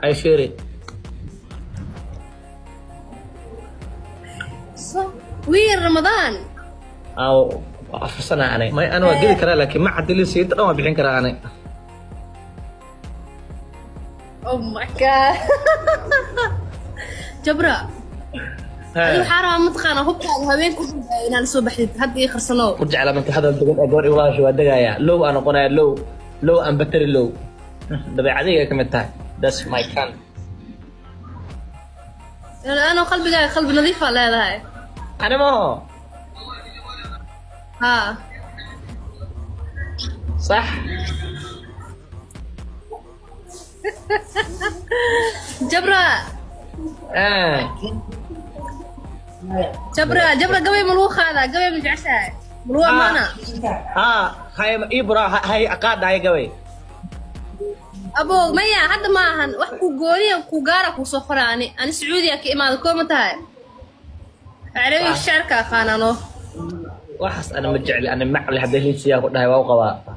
Ay, fiiri. So wiil Ramadaan. Aa, 4 sana anay may ana waa geli karaa, laakiin ma cadilisi inta dhan waa bixin karaa anay. Oh my God, Jabra, adi waxaa rabaa mataqaanaa hubkaaga haweenka u dambeeya inaad la soo baxdid hadda ii qarsanow. Ku jecla marka hadal degan ee gabar igula hadasho waa degayaa, low aan noqonayaa, low, low aan battery low. Dabeecadayga ka mid tahay, that's my kind. Ano qalbigaaga qalbi nadiifaa leedahay. Ani maho. Haa. Sax. Jabra. Ah. Jabra, Jabra, gabay ma lagu qaadaa? Gabay ma jeceshahay? Ma lagu ammaana? Haa, hay ibra hay aqaadhaay gabay. Abo, maya, hadda ma ahan wax ku gooniya ku gaara ku soo qora. Ani Sacuudiya ka imaada, koo ma tahay carabiga shacarka aqaanano. Waxaas ana ma jecli, ana macli hadday liisiyaa ku dhahay waa u qabaa.